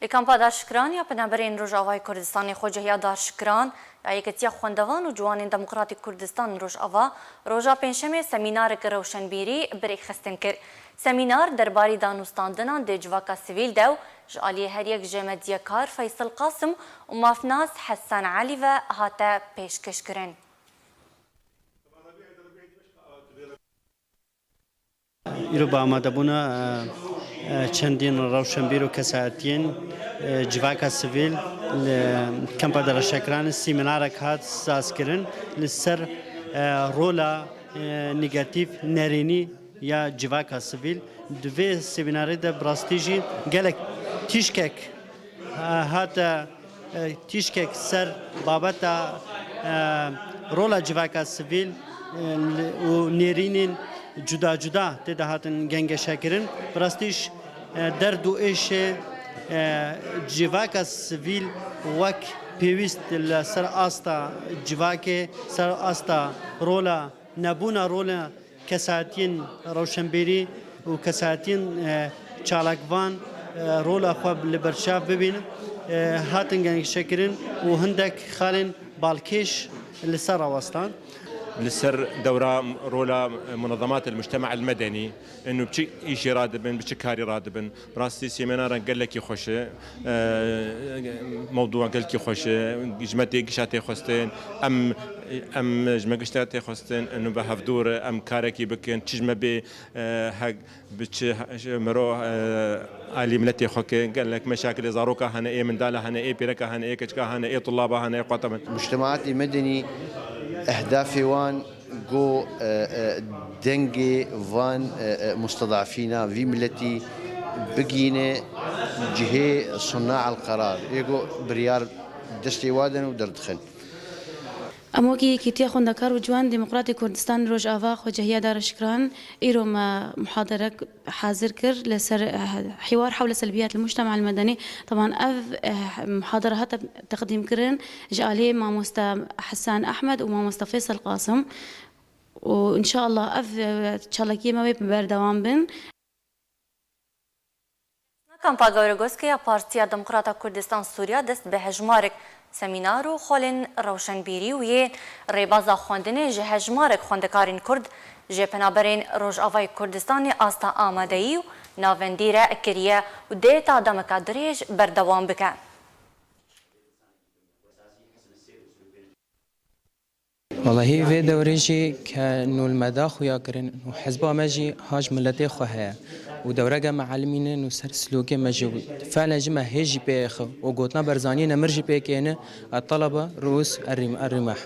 Li kampa Darşikiran ya Penaberên Rojavayê Kurdistanê Xwecehiya Darşikiran ya Yeketiya Xwendevan û Ciwanên Demokratîk Kurdistan Rojava roja Pêncşemê semînarek rewşenbîrî bi rêkxistin kir. Semînar derbarî danûstandinan di civaka sivîl de û ji aliyê her yek ji medyekar Feysel Qasim û mafnas Hesen Elî ve hate pêşkêşkirin. Îro bi amadebûna, e, e, çendîn rewşenbîr û kesayetiyên, e, civaka sivîl li Kempa Darşikiranê semînarek hat sazkirin li ser, e, rola, e, negatîf, nerînî ya civaka sivîl. Di vê semînarê de bi rastî jî gelek tîşkek, e, hate e, tîşkek ser babeta, e, rola civaka sivîl, e, li, û nêrînên cuda cuda tê de hatin gengeşekirin. Bi rastî jî, e, derd û êşê, e, civaka sivîl wek pêwîst li ser asta civakê, ser asta rola, nebûna rola kesayetiyên rewşenbîrî û kesayetiyên, e, çalakvan, e, rola xwe li berçav bibînin, e, hatin gengeşekirin û hindek xalên balkêş li ser rawestan. Li ser dewra rola munezemat el-mujtema el-medeni, inu bi çi îşê radibin, bi çi karî radibin. Bi rastî semînara gelekî xweş e. E, mewdûa gelekî xweş e. Ji me tê gişa tê xwestin. Em, em ji me gişta tê xwestin. Inu bi hevdû re em karekî bikin. Çi ji me bê, e, hek bi çi mero, e, alî miletê xwe ke gelek meşakilê zaroka hene, ê mindala hene, ê pêreka hene, ê keçika hene, ê tulaba hene, ê xwata min. Mujtemaatê medenî ehdafê wan Go, e, e, dengê van, e, e, mustedafîna vî miletî bigihîne cihê sunna el qerar. Ê go biryar destê wa den û derdixin. Em wekî Yekîtiya Xwendekar û Ciwan Demokratîk Kurdistan Rojava Xwecehiya Darşikiran îro me muhaderek hazir kir li ser, eh, hiwar hewle selbiyat li mujtema el medeni. Teban ev, eh, muhadere hate teqdîmkirin ji alî mamoste Hesen Ehmed û mamoste Feysel Qasim û înşallah ev, eh, çalakiyê me wê berdewam bin. Kampa Gawregoskê ya Partiya Demokrata Kurdistan Sûriya dest bi hejmarek semînar û xolên rewşenbîrî û yên rêbaza xwendinê ji hejmarek xwendekarên Kurd ji Penaberên Rojavayê Kurdistanê asta amadeyî û navendî re kiriye û dê ta demeka dirêj berdewam bike. Welahî vê dewrê jî ke nû li me da xuya kirin û hizba me jî ha ji miletê xwe heye û dewreke me elimînin û ser silokê me jî û felen jî me hê jî pê xwe û gotina Berzaniyê nemir jî pê kêne, e, talaba ruus errîm-, errîmeh.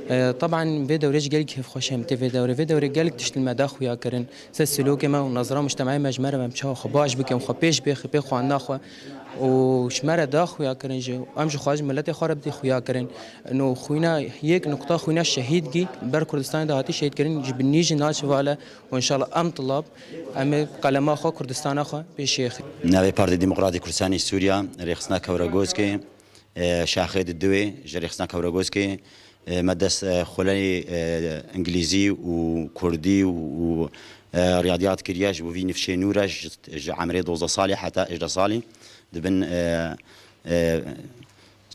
E, teban vê dewrê jî gelek kêfxweş em tê vê dewrê. Vê dewrê gelek tişt li me da xuya kirin. Ser silokê me û nezra mujtemeyê me ji me re em çawa xwe baş bikin, xwe pêş bêxin, pê xwendina xwe û ji me re da xuya kirin jî. Em jî xwe ji miletê xwe re bidî xuya kirin. Ino xwîna yek nokta xwîna şehîd gî ber Kurdistanê de hatî şehîd kirin, ji binî jî naçe vale û înşallah em tilab em ê qelema xwe Kurdistana xwe pêşê xin. Navê Partî Demokratîk Kurdistanê Sûriya, rêxistina Kewregoskê, e, şaxê di diwê ji rêxistina Kewregoskê, e, me dest, e, xuleyê, e, îngilîzî û kurdî û, û, e, riyadiyat kiriye ji bo vî nifşê nû re ji, ji emrê dozdeh salî heta hejdeh salî dibin, e, e,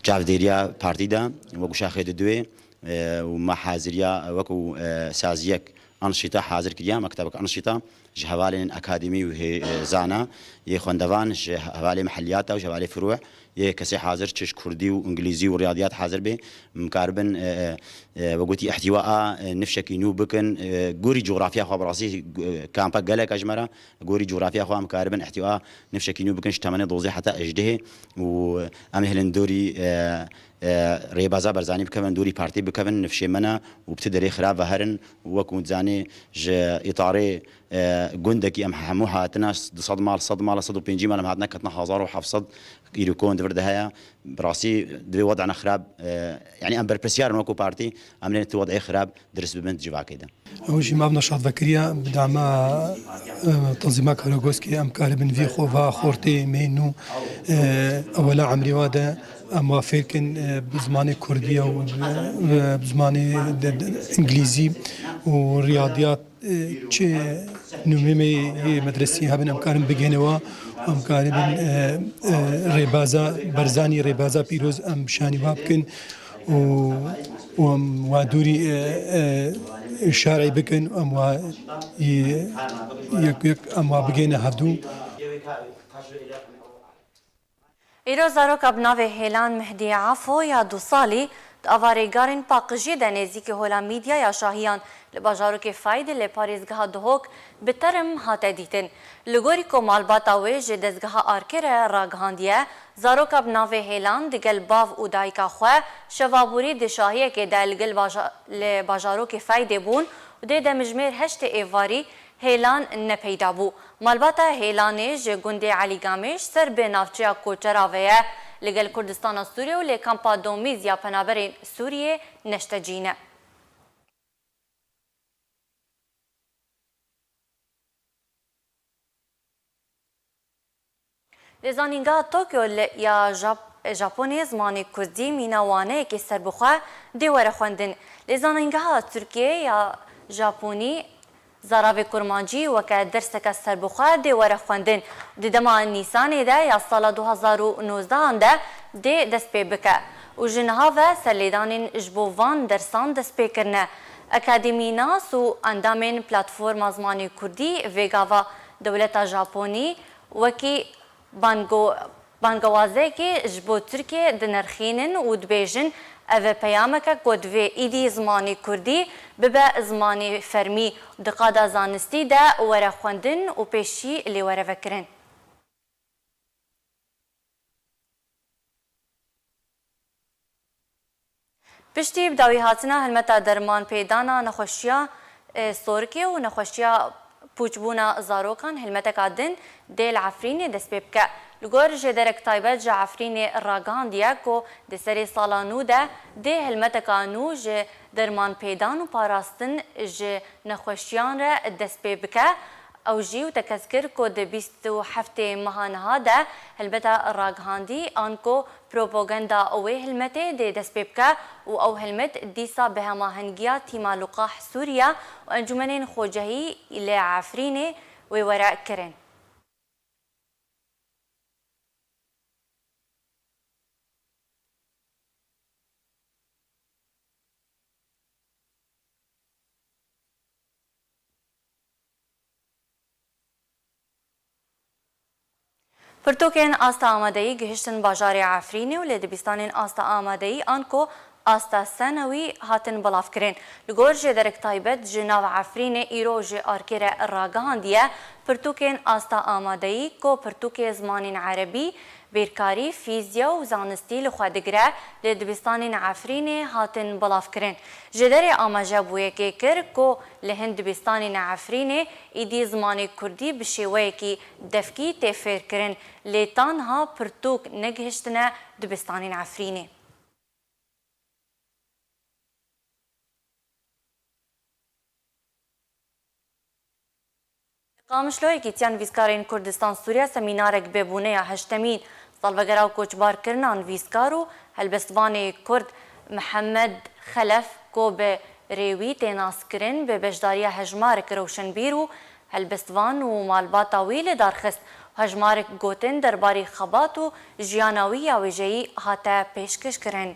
çavdêriya partî de wekû şaxê di duê, e, û me haziriya wekû, e, saziyek anşîta hazir kiriye, mektebek anşîta ji hevalên akademî û hê-, e, zana yê xwendevan ji hevalê mehelliyata û ji hevalê firû yê kesê hazir çi ji kurdî û îngilîzî û riyadiyat hazir bê, em karibin, e, e, e, we gotî îhtîwa a, e, nifşekî nû bikin, e, gorî cografya xwe bi rastî, e, kampa gelek e ji me re. Gorî cografya xwe em karibin îhtîwa nifşekî nû bikin ji temenê dozdeh heta hejdeh û em ê hilin dorî, e, e, rêbaza Berzanî bikevin, dorî partî bikevin, nifşê me ne û bi ti derê xirab ve herin û wekû dizanê ji îtarê, e, gundekî em hemû hatina, du sed mal, sed mal, sed û pêncî mal em hatine ketina hezar û heft sed îro ku hûn di vir de heye. Bi rastî divê wedana xirab, e, yanî em berpirsiyar in wekû partî, em nê tu wedê xirab dirist bibin di civakê de. Ew jî mabna şadvekiriya bi dama, e, tenzîma Karagoskê em karibin vî xova xortê meyîn nû, e, ewela emrê wa de em wa fêr kin, e, bi zimanê kurdî û bi, bi zimanê de, de, îngilîzî û riyadiyat, e, çi nûmê me yê medresî hebin em karin bigihne wa, em karibin, e, e, rêbaza Berzanî, rêbaza pîroz em şanî wa bikin. û, û em wa dûrî, e, e, şerî bikin, em wa, e, yek yek em wa bigihne hevdû. Îro zaroka bi navê Hêlan Mehdî Afo ya du salî di ava rêgarên paqijiyê de nêzîkî Hola Mîdya ya Şahiyan li bajarokê Faydê li parêzgeha Duhok bi term hate dîtin. Li gorî ku malbata wê ji dezgeha Arkê re ragihandiye, zaroka bi navê Hêlan digel bav û dayika xwe şeva borî di şahiyekê de li gel baja-, li bajarokê Feydê bûn û dê demjimêr heştê êvarî Hêlan ne peyda bû. Malbata Hêlanê ji gundê Elîgamêj ser bi navçeya Koçera ve ye. Li gel Kurdistana Sûriyê û li kampa Domîz ya penaberên Sûriyê neştecî ne. Li Zanîngeha Tokyo li, ya Jap-, Japonê zimanê kurdî mîna waneyekê serbixwe dê were xwendin. Li Zanîngeha Tirkiyê ya Japonî zaravê kurmancî weke derseke serbixwe dê were xwendin. Di dema Nîsanê de ya sala du hazar û nozdehan de dê dest pê bike û ji niha ve serlêdanên ji bo van dersan dest pê kirine. Akademînas û endamên Platforma Zimanê Kurdî vê gava dewleta Japonî wekî bango-, bangewazekê ji bo Tirkiyê dinirxînin û dibêjin, ev e peyameke ku divê îdî zimanê kurdî bibe zimanê fermî, di qada zanistî de were xwendin û pêşî lê were vekirin. Piştî bi dawî hatina hilmeta dermanpêdana nexweşiya, e, storikê û nexweşiya pûçbûna zarokan hilmeteka din dê li Efrînê dest pê bike. Li gor jêderek taybet ji Efrînê ragihandiye ku di serê sala nû de dê hilmeteka nû ji dermanpêdan û parastin ji nexweşiyan re dest pê bike. Ew jî wê tekez kir ku di bîst û heftê meha niha de hilmeta ragihandî anku propaganda wê hilmetê dê dest pê bike û ew hilmet dîsa bi hemahengiya Tîma Luqah Sûriya û encûmenên xwecehî li Efrînê wê were kirin. Pirtûkên asta amadeyî gihiştin bajarê Efrînê û li dibistanên asta amadeyî anku asta senewî hatin belavkirin. Li gor jêderek taybet ji nav Efrînê îro ji Arkê re ragihandiye, pirtûkên asta amadeyî ku pirtûkê zimanên erebî, bêrkarî, fîzya û zanistî li xwe digire, li dibistanên Efrînê hatin belavkirin. Jêderê amaje bûyekê kir ku li hin dibistanên Efrînê îdî zimanê kurdî bi şêweyekî devkî tê fêrkirin, lê tanha pirtûk negihiştine dibistanên Efrînê. Li Qamişlo Yekîtiya Nivîskarên Kurdistan Sûriye semînarek bi bûneya heştemîn salvegera koçbarkirina nivîskar û helbestvanê kurd Mihemed Xelef ku bi rêwî tê naskirin, bi beşdariya hejmarek rewşenbîr û helbestvan û malbata wî li dar xist. Hejmarek gotin derbarê xebat û jiyana wî ya wêjeyî hate pêşkêşkirin.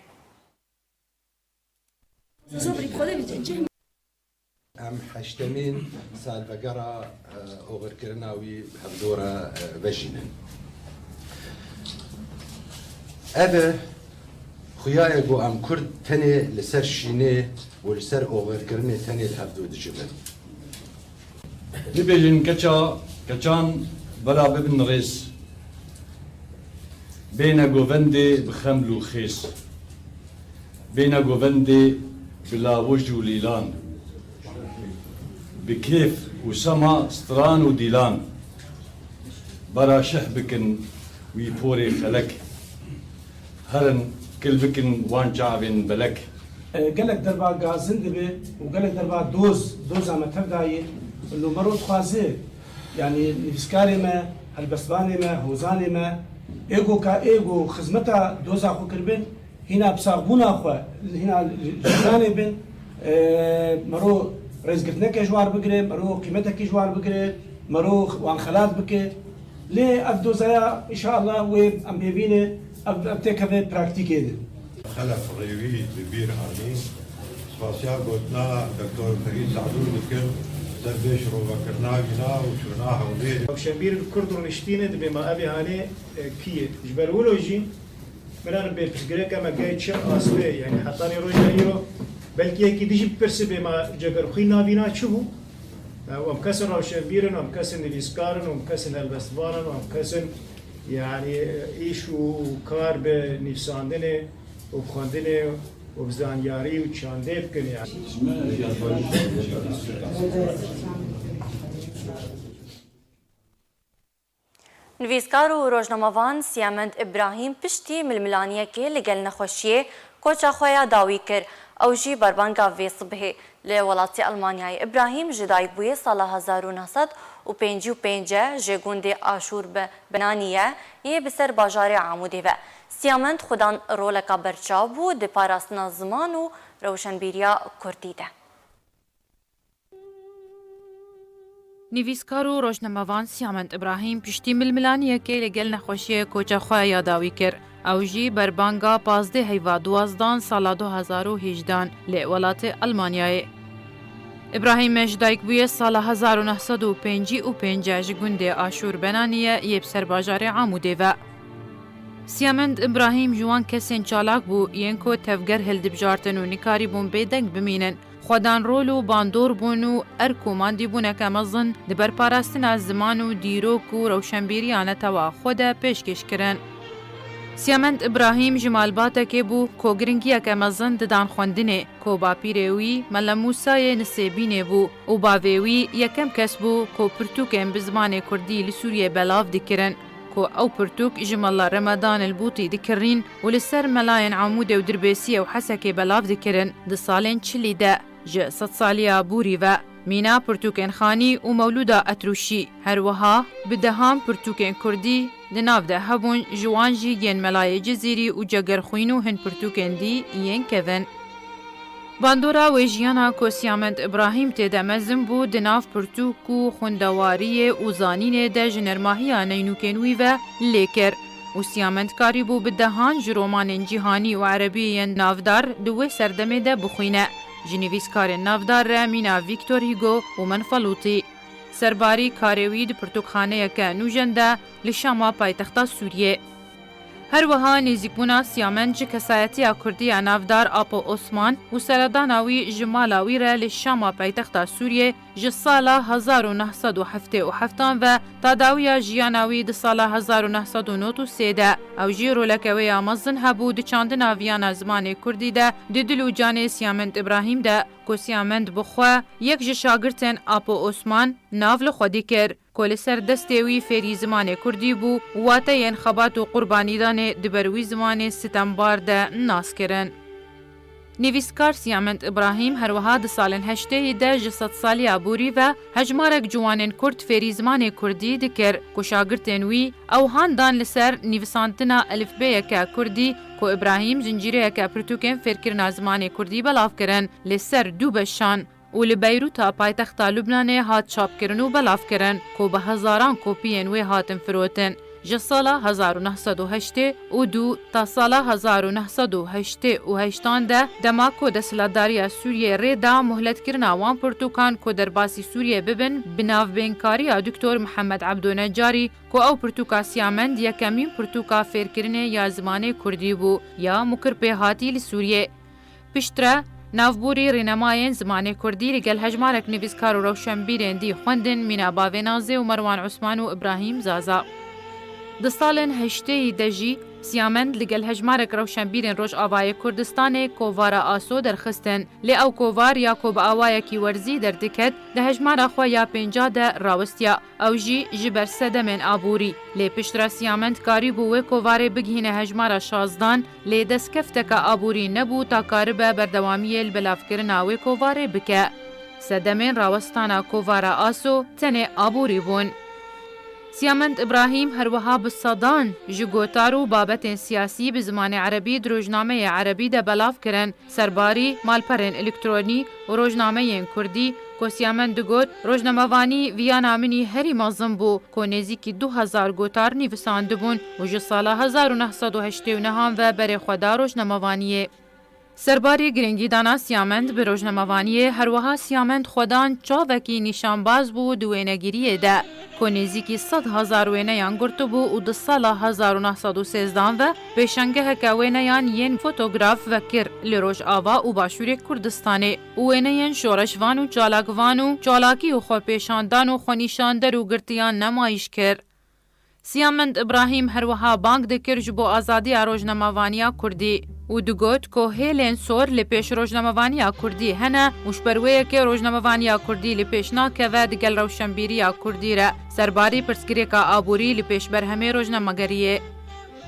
Em heştemîn salvegera, e, oxirkirina wî hevdû re, e, vejînin. Ev e xuya ye ku em Kurd tenê li ser şînê û li ser oxirkirinê tenê li hevdû dicivin. Bibêjin keça, keçan bela bibin rêz. Bêne govendê bi xeml û xêz. Bêne govendê bi lawij û lîlan. Bi kêf û sema stran û dîlan, bera şeh bikin wî porê xelek. Herin kil bikin wan çavên belek. Gelek derba gazin dibe û gelek derba doz, doza me tev dayê. Li mero dixwaze, yanî nivîskarê me, helbestvanê me, hozanê me, êgo ka êgo xizmeta doza xwe kiribin, hîna bisaxbûna xwe, hîna li zanê bin, e, mero rêzgirtineke ji war bigire, mero qîmetekî ji war bigire, mero wan xelat bike. Lê ev dozaya, înşallah, wê em pêvîne, ev, ev têkeve praktîkê de. Xelef Rêwî bi bîr anî. Spasiya gotina Doktor Ferîd Sadûr dikim, ser vê şirovekirina vîna û çûna Hewlêrê. Rewşenbîr li Kurd rûniştîne, dibê ma ev îhanê, e, kî ye? Ji ber wilo jî, Min a bê pirsgirêke me geh çi astê, yanî hetanî roja îro, belkî yekî dijî bipirse bê ma cegerxwîna vîna çi bû? E, em kesin rewşenbîr in, em kesin nivîskar in, em kesin helbestvan in, em kesin, yanî, îş û kar bi nivîsandinê û bi xwendinê û bi zanyarî û çandê bikin, yanî. Nivîskar û rojnamevan Siyamend Îbrahîm piştî milmilaniyekê li gel nexweşiyê koça xwe ya dawî kir. Ew jî berbanga vê sibhê li welatê Elmanyayê. Îbrahîm ji dayik bûye sala hezar û neh sed û pêncî û pênc e, ji gundê Aşûr be-, Benanî ye, yê bi ser bajarê Amûdê ve. Siyamend xwedan roleka berçav bû di parastina ziman û rewşenbîriya kurdî de. Nivîskar û rojnamevan Siyamend Îbrahîm piştî milmilaniyekê li gel nexweşiyê koça xwe ya dawî kir. Ew jî berbanga pazdeh heyva duwazdan sala du hezar û hejdan li welatê Elmanyayê. Îbrahîm ji dayik bûye sala hezar û neh sed û pêncî û pênc e, ji gundê Aşûr Benanî ye yê bi ser bajarê Amûdê ve. Siyamend Îbrahîm ji wan kesên çalak bû yên ku tevger hildibjartin û nikarîbûn bêdeng bimînin. Xwedan rol û bandor bûn û erk û mandîbûneke mezin di berparastina ziman û dîrok û rewşenbîriya netewa xwe de pêşkêş kirin. Siyamend Îbrahîm ji malbatekê bû ku giringiyeke mezin didan xwendinê, ku bapîrê wî Mele Mûsayê Nisêbînê bû û bavê wî yekem kes bû ku pirtûkên bi zimanê kurdî li Sûriyê belav dikirin, ku ew pirtûk ji Mela Remedan el Bûtî dikirîn û li ser melayên Amûdê û Dirbêsiyê û Hesekê belav dikirin di salên çilî de. Ji sedsaliya borî ve mîna pirtûkên Xanî û Mewlûda Etrûşî, her wiha bi dehan pirtûkên kurdî di nav de hebûn, ji wan jî yên Melayê Cizîrî û Cegerxwîn û hin pirtûkên dî yên kevin. Bandora wê jiyana ku Siyamend Îbrahîm tê de mezin bû, di nav pirtûk û xwendewariyê û zanînê de ji nermahiya neynûkên wî ve lê kir û Siyamend karîbû bi dehan ji romanên cîhanî û erebî yên navdar di wê serdemê de bixwîne. Ji nivîskarên navdar re mîna Victor Hugo û Menfelûtî. Serbarî karê wî di pirtûkxaneyeke nûjen de li Şama paytexta Sûriyê. Her wiha nêzîkbûna Siyamend ji kesayetiya kurdî ya navdar Apo Osman û seredana wî ji mala wî re li Şama paytexta Sûriyê ji sala hezar û neh sed û heftê û heftan ve ta dawiya jiyana wî di sala hezar û neh sed û nod û sê de, ew jî roleke wê ya mezin hebû di çandina viyana zimanê kurdî de di dil û canê Siyamend Îbrahîm de, ku Siyamend bi xwe yek ji şagirtên Apo Osman nav li xwe dikir, ku li ser destê wî fêrî zimanê kurdî bû û wateyên xebat û qurbanîdanê di ber wî zimanê sitembar de nas kirin. Nivîskar Siyamend Îbrahîm her wiha di salên heştêyî de ji sedsaliya borî ve hejmarek ciwanên kurd fêrî zimanê kurdî dikir, ku şagirtên wî ew han dan li ser nivîsandina elifbêyeke kurdî, ku Îbrahîm zincîreyeke pirtûkên fêrkirina zimanê kurdî belav kirin li ser du beşan. û li Beyrûta paytexta Lubnanê hat çapkirin û belavkirin, ku bi hezaran kopiyên wê hatin firotin. Ji sala hezar û neh sed û heştê û du ta sala hezar û neh sed û heştê û heştan de, dema ku desthilatdariya Sûriyê rê da muhletkirina wan pirtûkan ku derbasî Sûriyê bibin, bi navbênkariya Doktor Mihemed Ebdo Necarî, ku ew pirtûka Siyamend yekemîn pirtûka fêrkirinê ya zimanê kurdî bû, ya mukir pê hatî li Sûriyê. Piştre, navborî rênemayên zimanê kurdî li gel hejmarek nivîskar û rewşenbîrên dî xwendin, mîna Bavê Nazê û Merwan Osman û Îbrahîm Zaza. Di salên heştêyî de jî Siyamend li gel hejmarek rewşenbîrên Rojavayê Kurdistanê kovara Aso derxistin. Lê ew kovar ya ku bi awayekî werzî derdiket, di hejmara xwe ya pênca de rawistiya. Ew jî ji ber sedemên aborî. Lê piştre Siyamend karîbû wê kovarê bigihîne hejmara şazdan, lê destkefteke aborî nebû ta karibe berdewamiyê li belavkirina wê kovarê bike. Sedemên rawestana kovara Aso tenê aborî bûn. Siyamend Îbrahîm her wiha bi sedan ji gotar û babetên siyasî bi zimanê erebî di rojnameyê erebî de belav kirin. Serbarî malperên elektronî û rojnameyên kurdî ku Siyamend digot, rojnamevanî viyana min î herî mezin bû, ku nêzîkî du hezar gotar nivîsandibûn û ji sala hezar û neh sed û heştê û nehan ve berê xwe da rojnamevaniyê. Serbarî girîngîdana Siyamend bi rojnamevaniyê, her wiha Siyamend xwedan çavekî nîşanbaz bû di wênegiriyê de, ku nêzîkî sed hezar wêneyan girtibû û di sala hezar û neh sed û sêzdan ve pêşengeheke wêneyan yên fotograf vekir li Rojava û Başûrê Kurdistanê û wêneyên şoreşvan û çalakvan û çalakî û xwepêşandan û xwenîşander û girtiyan nemayîş kir. Siyamend Îbrahîm her wiha bang dikir ji bo azadiya rojnamevaniya kurdî û digot ku hêlên sor li pêş rojnamevaniya kurdî hene û ji ber wê yekê rojnamevaniya kurdî li pêş nakeve digel rewşenbîriya kurdî re, serbarî pirsgirêka aborî li pêş berhemê rojnamegeriyê.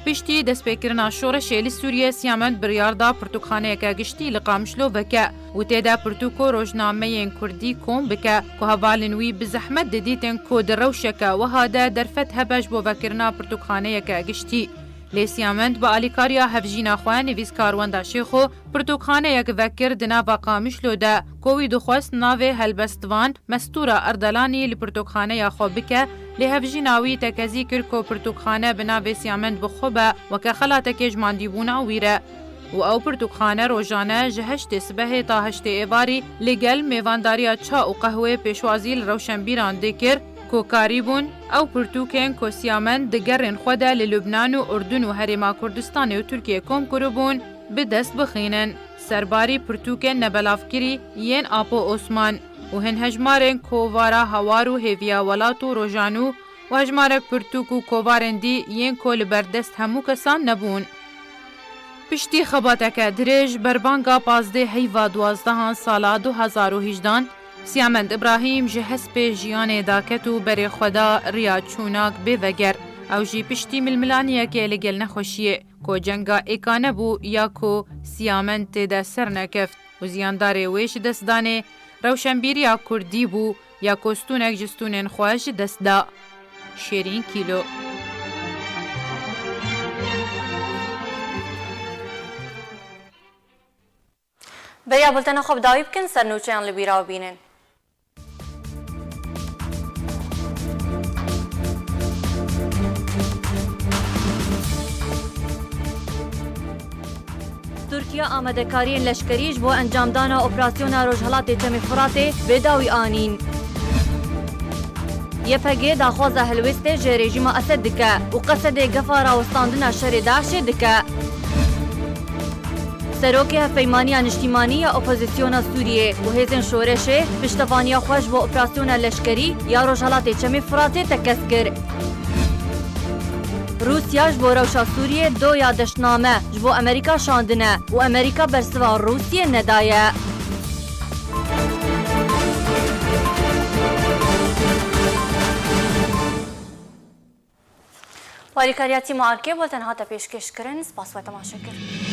Piştî destpêkirina şoreşê li Sûriyê, Siyamend biryar da pirtûkxaneyeke giştî li Qamişlo veke û tê de pirtûk û rojnameyên kurdî kom bike, ku hevalên wî bi zehmet didîtin ku di rewşeke wiha de derfet hebe ji bo vekirina pirtûkxaneyeke giştî. Lê Siyamend bi alîkariya hevjîna xwe, nivîskar Wenda Şêxo, pirtûkxaneyek vekir di nava Qamişlo de, ku wî dixwest navê helbestvan Mestûra Erdelanî li pirtûkxaneya xwe bike, lê hevjîna wî tekezî kir ku pirtûkxane bi navê Siyamend bi xwe be, weke xelatekê ji mandîbûna wî re. Û ew pirtûkxane rojane ji heştê sibehê ta heştê êvarî li gel mêvandariya ça û qehwê pêşwazî li rewşenbîran dikir ku karîbûn ew pirtûkên ku Siyamend di gerên xwe de li Lubnan û Urdun û Herêma Kurdistanê û Tirkiyê kom kiribûn, bi dest bixînin. Serbarî pirtûkên nebelavkirî yên Apo Osman û hin hejmarên kovara Hawar û Hêviya Welat û Rojanû û hejmarek pirtûk û kovarên dî yên ku li ber dest hemû kesan nebûn. Piştî xebateke dirêj, berbanga pazdeh heyva duwazdehan sala du hezar û hejdehan, Siyamend Îbrahîm ji hespê jiyanê daket û berê xwe da riya çûnak bê veger. Ew jî piştî milmilaniyekê li gel nexweşiyê, ku cenga êka nebû ya ku Siyamend tê de sernekeft û ziyandarê wê ji destdanê rewşenbîriya kurdî bû ya ku stûnek ji stûnên xwe ji dest da. Şêrîn Kîlo. Beriya bultena xwe bi dawî bikin, ser nûçeyan li bîra bînin. Tirkiye amadekariyên leşkerî ji bo encamdana operasyona Rojhilatê Çemê Firatê bê dawî anîn. Y P G daxwaza helwêstê ji rejîma Esed dike û qesedê gefa rawestandina şerê DAIŞê dike. Serokê Hevpeymaniya Niştîmanî ya Opozisyona Sûriyê û Hêzên Şoreşê piştevaniya xwe ji bo operasyona leşkerî ya Rojhelatê Çemê Firatê tekez kir. Rûsya ji bo rewşa Sûriyê do ya deştname ji bo Amerîka şandine û Amerîka bersiva Rûsiyê nedaye. Alîkariya tîma Arkê bulten hate pêşkêşkirin. Spas we temaşe kir.